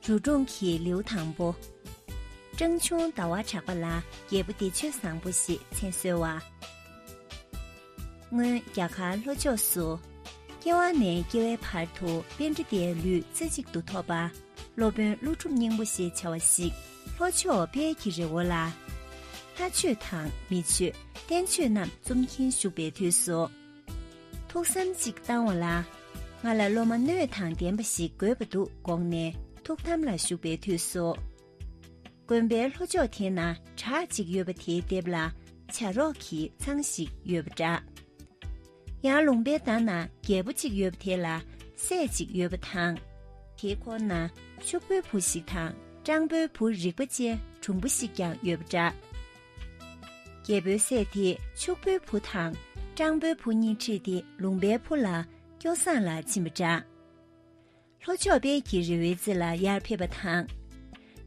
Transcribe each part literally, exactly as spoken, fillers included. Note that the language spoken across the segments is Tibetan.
འབྲུ་སྒྲུང་གི་ལེའུ་དང་པོ། སྤྲང་ཆུང་ཟླ་བ་གྲགས་པ་ལ་རྒྱལ་པོ་བདེ་སྤྱོད་བཟང་པོ་ཞེས་མཚན་གསོལ་བ། སྔོན་རྒྱ་གར་ལྷོ་ཕྱོགས་སུ། སྐྱེ་བ་ནས་སྐྱེ་བའི་བར་དུ་པཎྜི་ཏའི་ལུས་རྩེ་གཅིག་ཏུ་ཐོབ་པ། སློབ་དཔོན་ཀླུ་སྒྲུབ་སྙིང་པོ་ཞེས་བྱ་བ་ཞིག་ལྷོ་ཕྱོགས་དཔལ་གྱི་རི་བོ་ལ། ལྷ་ཆོས་དང་མི་ཆོས་བསྟན་བཅོས་རྣམས་རྩོམ་གྱིན་བཞུགས་པའི་དུས་སུ། ཐུགས་བསམ་གཅིག་བཏང་བ་ལ། ང་ལ་སློབ་མ་སྣོད་དང་ལྡན་པ་ཞིག་དགོས་པ་འདུག་དགོངས་ནས་ཐུགས་དམ་ལ་བཞུགས་པའི་དུས་སུ། དགོན་པའི་ལྷོ་ཕྱོགས་དེ་ན་བྲག་ཅིག་ཡོད་པ་དེའི་ལྡེབས་ལ་བྱ་རོག་གི་ཚང་ཞིག་ཡོད་པ་འདྲ། ཡང་ལུང་པའི་ཟླ་ན་རྒྱལ་པོ་གཅིག་ཡོད་པ་དེ་ལ་སྲས་གཅིག་ཡོད་པ་དང་། དེའི་འཁོར་ན་ཕྱུག་པོའི་བུ་ཞིག་དང་སྤྲང་པོའི་བུ་རིག་པ་ཅན་གྲུང་པོ་ཞིག་ཀྱང་ཡོད་པ་འདྲ། རྒྱལ་པོའི་སྲས་དེས་ཕྱུག་པོའི་བུ་དང་སྤྲང་པོའི་བུ་གཉིས་ཁྲིད་དེ་ལུང་པའི་ཕུ་ལ་སྐྱོ་བསང་ལ་ཕྱིན་པ་འདྲ། ལྷོ་ཕྱོགས་དཔལ་གྱི་རི་བོའི་རྩེ་ལ་ཡར་ཕེབས་པ་དང་།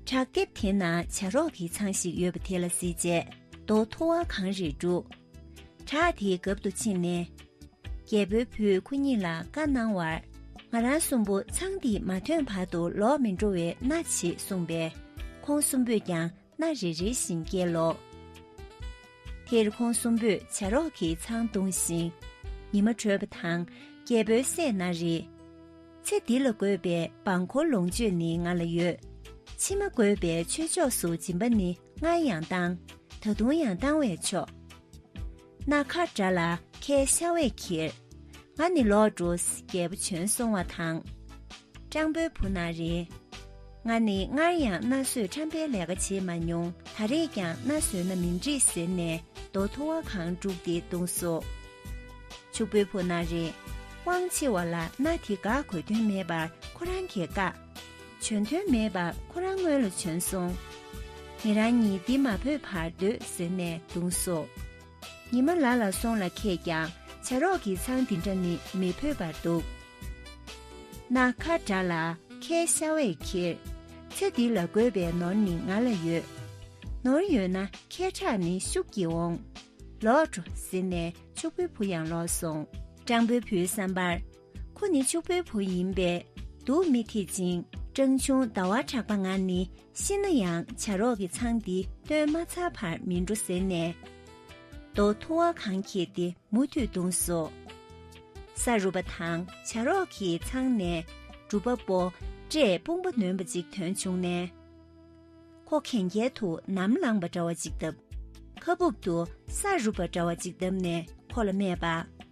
བྲག་ལྡེབས་དེ་ན་བྱ་རོག་གི་ཚང་ཞིག་ཡོད་པ་དེ་ལ་གཟིགས་རྗེས་རྡོ་ཐུ་བ་གང་རེ་བསྒྲུགས། བྲག་དེའི་རྒབ་ཏུ་ཕྱིན་ནས། རྒྱལ་པོའི་བུས་ཁོ་གཉིས་ལ་བཀའ་གནང་བར། ང་རང་གསུམ་པོ་ཚང་འདི་མ་ཐོན་བར་དུ་ལོག་མི་འགྲོ་བའི་མནའ་བྱེད་གསུངས་པས། ཁོང་གསུམ་པོས་ཀྱང་། སྣ་རེ་རེ་བཞིན་བསྐྱལ་ལོ། དེར་ཁོང་གསུམ་པོས་བྱ་རོག་གི་ཚང་བརྡུངས་ཤིང་། ཉི་མ་དྲོས་པ་དང་རྒྱལ་པོའི་སྲས་ན་རེ། ཚེ་འདི་ལ་དགོས་པའི་འབངས་འཁོར་ལོངས་སྤྱོད་ནི་ང་ལ་ཡོད། ཕྱི་མ་དགོས་པའི་ཆོས་ཕྱོགས་སུ་སྦྱིན་པ་ནི་སྔར་ཡང་བཏང་། ད་དུང་ཡང་བཏང་བས་ཆོག། སྣ་ཁ་དགྲ་ལ་ཁའི་ཤ་བས་ཁྱེར། ང་ནི་ལོག་འགྲོ། རྒྱལ་པོ་བྱོན་སོང་བ་དང་། སྤྲང་པོའི་བུ་ན་རེ། ང་ནི་སྔར་ཡང་མནའ་གསོས་ཁྲམ་པའི་ལས་ཀ་བྱེད་མ་མྱོང་། ད་རེས་ཀྱང་མནའ་ཟོས་ན་མི་འགྲིག་ཟེར་ནས་རྡོ་ཐུ་བ་གང་བསྒྲུགས་ཏེ་བརྡུངས་སོ། ཕྱུག་པོའི་བུ་ན་རེ། དབང་ཆེ་བ་ལ་མནའ་དེ་ག་དགོས་དོན་མེད་པར་ཁོ་རང་གིས་བཀག། བྱོན་དོན་མེད་པར་ཁོ་རང་སྔོན་ལ་བྱོན་སོང་། ངེད་རང་གཉིས་འདི་མ་བོས་བར་སྡོད་ཟེར་ནས་བརྡུངས་སོ། ཉི་མ་ལ་ལ་སོང་ལ་ཁད་ཀྱང་བྱ་རོག་གི་ཚང་འདི་འདྲ་ནི་མི་བོས་པར་འདུག། སྣ་ཁ་དགྲ་ལ་ཁའི་ཤ་བས་ཁྱེར། ཚེ་འདི་ལ་དགོས་པའི་ནོར་ནི་ང་ལ་ཡོད། ནོར་ཡོད་ན་ཁའི་ཁྲག་ནི་ཤུགས་ཀྱིས་འོང་། ལོག་འགྲོ་ཟེར་ནས་ཕྱུག་པོའི་བུ་ཡང་ལོག་སོང་། སྤྲང་པོའི་བུའི་བསམ་པར། ཁོ་ནི་ཕྱུག་པོའི་བུ་ཡིན་པས་སྡུག་མི་ཐེག་ཅིང་། སྤྲང་ཆུང་ཟླ་བ་གྲགས་པ་ང་ནི་ཤི་ན་ཡང་བྱ་རོག་གི་ཚང་འདི་བཏོན་མ་ཚར་བར་མི་འགྲོ་ཟེར་ནས། རྡོ་ཐུ་བ་གང་ཁྱེར་ཏེ་མུ་མཐུད་བརྡུངས་སོ། ས་རུབ་པ་དང་བྱ་རོག་གི་ཚང་ནས་སྒྲུབ་པ་པོ་སྤྲེའུ་དཔུང་པ་ནོན་པ་ཅིག་ཐོན་བྱུང་ནས། ཁོ་གན་རྐྱལ་དུ་ནམ་ལངས་པ་འདྲ་བ་ཅིག་བརྡབས། ཁ་སྦུབ་ཏུ་ས་རུབ་པ་འདྲ་བ་ཅིག་བརྡབས་ནས་ཁོ་ལ་སྨྲས་པ།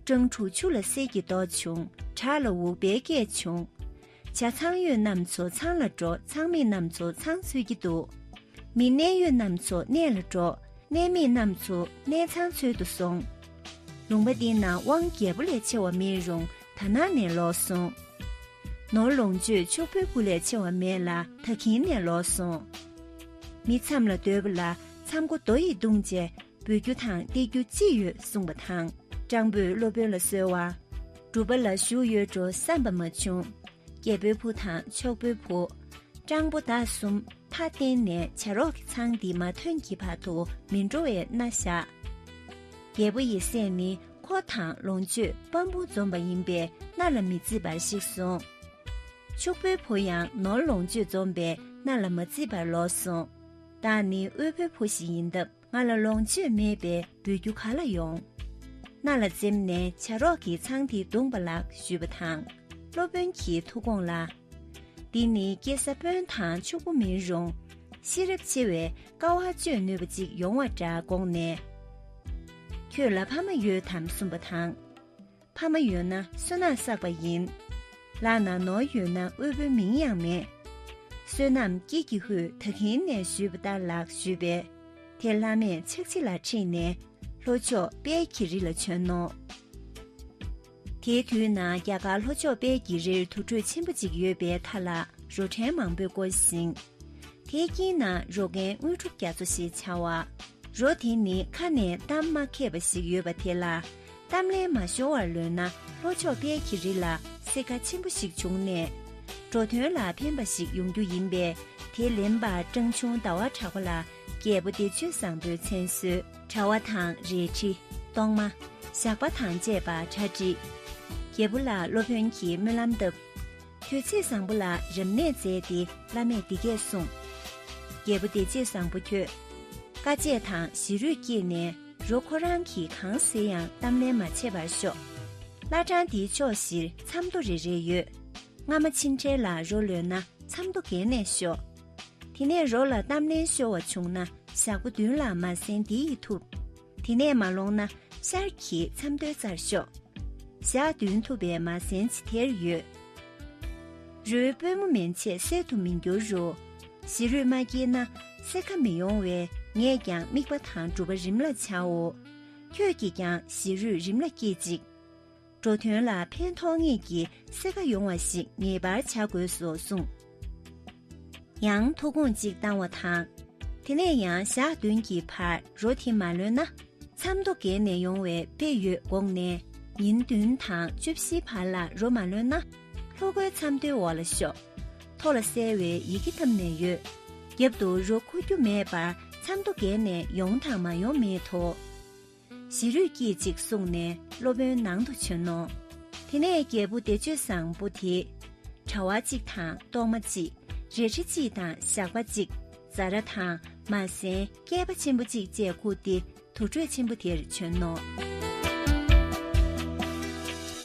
སྤྲང་ཕྲུག་ཆུ་ལ་གསེར་གྱི་རྡོ་བྱུང་། བྲག་ལ་འུག་པའི་སྐད་བྱུང་། བྱ་ཚང་ཡོད་རྣམས་ཚོ་ཚང་ལ་འགྲོ། ཚང་མེད་རྣམས་ཚོ་ཚང་འཚོལ་གྱི་འདུག། མི་གནས་ཡོད་རྣམས་ཚོ་གནས་ལ་འགྲོ། གནས་མེད་རྣམས་ཚོ་གནས་ཚང་འཚོལ་དུ་སོང་། ལུང་པ་འདི་ན་དབང་རྒྱལ་པོ་ལས་ཆེ་བ་མེད་རུང་ད་ནངས་ནས་ལོག་སོང་། ནོར་ལོངས་སྤྱོད་ཕྱུག་པོའི་བུ་ལས་ཆེ་བ་མེད་ལ་ད་གིན་ནས་ལོག་སོང་། མི་མཚམས་ལ་སྡོད་པ་ལ་མཚམས་སྒོ་རྡོ་ཡིས་བརྡུངས་རྗེས་འབུད་རྒྱུ་དང་སྟེར་རྒྱུ་ཅི་ཡོད་གསུངས་པ་དང་། སྤྲང་པོས་སློབ་དཔོན་ལ་གསོལ་བ། སྒྲུབ་པ་ལ་ཞུགས་ཡོད་འགྲོ་བསམ་པ་མ་བྱུང་། རྒྱལ་པོའི་བུ་དང་ཕྱུག་པོའི་བུ། སྤྲང་པོ་བདག་གསུམ་ཕར་བསྟན་ནས་བྱ་རོག་གི་ཚང་འདི་མ་ཐོན་གྱི་བར་དུ་མི་འགྲོ་བའི་མནའ་བཞག། རྒྱལ་པོ་ཡི་སྲས་ནི་ཁོ་དང་ལོངས་སྤྱོད་དཔང་པོ་འཛོམས་པ་ཡིན་པས་མནའ་ལ་མི་བརྩི་བར་གཤེགས་སོང་། ཕྱུག་པོའི་བུ་ཡང་ནོར་ལོངས་སྤྱོད་འཛོམས་པས་མནའ་ལ་མ་བརྩི་བར་ལོག་སོང་། བདག་ནི་དབུལ་པོའི་བུ་ཞིག་ཡིན་སྟབས། ང་ལ་ལོངས་སྤྱོད་མེད་པས་འབུད་རྒྱུ་ག་ལ་ཡོང་། མནའ་ལ་འཛེམས་ནས་བྱ་རོག་གི་ཚང་དེ་བརྡུངས་པ་ལགས་ཞུས་པ་དང་། སློབ་དཔོན་གྱི་ཐུགས་དགོངས་ལ། འདི་ནི་སྐྱེ་ས་དཔོན་དང་ཕྱུག་པོ་མིན་རུང་། ཤེས་རབ་ཆེ་བས་དཀའ་བ་སྤྱོད་ནུས་པ་ཅིག་ཡོང་བ་འདྲ་དགོངས་ནས། ཁྱོད་ལ་ཕ་མ་ཡོད་དམ་གསུངས་པ་དང་། ཕ་མ་ཡོད་ན་བསོད་ནམས་བསགས་པ་ཡིན། ལག་ན་ནོར་ཡོད་ན་དབུལ་པོའི་མིང་ཡང་མེད། བསོད་ནམས་སྐྱིད་ཀྱི་ཧུད་ད་གིན་ནས་ཞུས་པ་ལྟར་ལགས་ཞུས་པས། དེ་བླ་མས་ཕྱག་ཕྱི་ལ་ཁྲིད་ནས་ལྷོ་ཕྱོགས་དཔལ་གྱི་རི་ལ་བྱོན་ནོ། དེའི་དུས་ན་རྒྱ་གར་ལྷོ་ཕྱོགས་དཔལ་གྱི་རིར་དུར་ཁྲོད་ཆེན་པོ་ཅིག་ཡོད་པའི་མཐའ་ལ་རོ་ཕྲན་མང་པོས་བསྐོར་ཞིང་། དེའི་དཀྱིལ་ན་རོ་རྒན་དངོས་གྲུབ་རྒྱ་མཚོ་ཞེས་བྱ་བ། རོ་དེ་ནི་ཁ་ནས་གཏམ་མ་ཁེགས་པ་ཞིག་ཡོད་པ་དེ་ལ། གཏམ་ལན་མ་ཤོར་བར་ལོན་ན་ལྷོ་ཕྱོགས་དཔལ་གྱི་རི་ལ་སེར་ཁ་ཆེན་པོ་ཞིག་བྱུང་ནས། འགྲོ་དོན་ལ་ཕན་པ་ཞིག་ཡོང་རྒྱུ་ཡིན་པས། དེ་ལེན་པར་སྤྲང་ཆུང་ཟླ་བ་གྲགས་པ་ལ་རྒྱལ་པོ་བདེ་སྤྱོད་བཟང་པོའི་མཚན་གསོལ། དྲ་བ་དང་རལ་གྲི། གཏོར་མ། ཞགས་པ་དང་བཅས་པ་གྲ་སྒྲིག། རྒྱལ་པོ་ལ་སློབ་དཔོན་གྱིས་སྨོན་ལམ་བཏབ། དུས་ཚིགས་བཟང་པོ་ལ་རབ་གནས་མཛད་དེ་བླ་མས་འདི་སྐད་གསུངས། རྒྱལ་པོ་བདེ་སྤྱོད་བཟང་པོ་ཁྱོད། དཀའ་སྤྱད་དང་ཞི་རུས་བསྐྱེད་ནས་རོ་ཁོ་རང་གིས་གང་ཟེར་ཡང་གཏམ་ལན་མ་བྱེད་པར་ཤོག་བླ་བྲང་འདིའི་ཕྱོགས་བཞིར་མཚམས་རྡོ་རེ་རེ་ཡོད། སྔ་མ་ཕྱིན་འཕྲལ་ལ་རོ་ལོན་ན་མཚམས་རྡོ་བརྒལ་ནས་ཤོག་དེ་ནས་རོ་ལ་གཏམ་ལན་ཤོར་བ་བྱུང་ན་ཞག་པོ་བདུན་ལ་མ་ཟན་འདི་ཡིས་ཐུབ། དེ་ནས་མ་ལོང་ན་ཤར་གྱི་མཚམས་རྡོའི་རྩར་ཤོག་ཞག་བདུན་ཐུབ་པའི་མ་ཟན་ཅི་དེར་ཡོད། རོའི་པུས་མོ་མན་ཆད་གསེར་དུ་མི་འགྱུར་རོ། ཞི་རུས་མ་བསྐྱེད་ན་སེར་ཁ་མི་ཡོང་བས་ངས་ཀྱང་དམིགས་པ་དང་སྒྲུབ་པ་རིམ་ལ་བྱའོ། ཁྱོད་ཀྱིས་ཀྱང་ཞི་རུས་རིམ་ལ་བསྐྱེད་ཅིག་འགྲོ་དོན་ལ་ཕན་ཐོགས་ངེས་ཀྱི་སེར་ཁ་ཡོང་བ་ཞིག་ངེས་པར་བྱ་དགོས་སོ་གསུངས། ཡང་ཐུགས་དགོངས་གཅིག་བཏང་བ་དང་། དེ་ནས་ཡང་ཞག་བདུན་གྱི་བར་རོ་དེ་མ་ལོན་ན། མཚམས་རྡོ་བརྒལ་ནས་ཡོང་བའི་དཔེ་ཡོད་དགོངས་ནས། ཉིན་བདུན་དང་བཅུ་བཞིའི་བར་ལ་རོ་མ་ལོན་ན། ལྷོ་སྒོའི་མཚམས་རྡོའི་འོག་ལ་ཤོག་མཐོ་ལ་གསལ་བའི་ཡི་གེ་བཏབ་ནས་ཡོད། རྒྱབ་ཏུ་རོ་འཁོར་རྒྱུ་མེད་པར་མཚམས་རྡོ་བརྒལ་ནས་ཡོང་དང་མ་ཡོང་མེད་དོ། ཞི་རུས་ཀྱིས་ཅིག་གསུངས་ནས་སློབ་དཔོན་ནང་དུ་བྱོན་ནོ། དེ་ནས་རྒྱལ་པོ་བདེ་སྤྱོད་བཟང་པོ་དེས། དྲ་བ་གཅིག་དང་གཏོར་མ་གཅིག་རལ་གྲི་གཅིག་དང་ཞགས་པ་གཅིག་རྫ་ར་དང་མ་ཟན་སྐལ་པ་ཆེན་པོ་གཅིག་བཅས་བསྐུར་ཏེ་དུར་ཁྲོད་ཆེན་པོ་དེར་བྱོན་ནོ།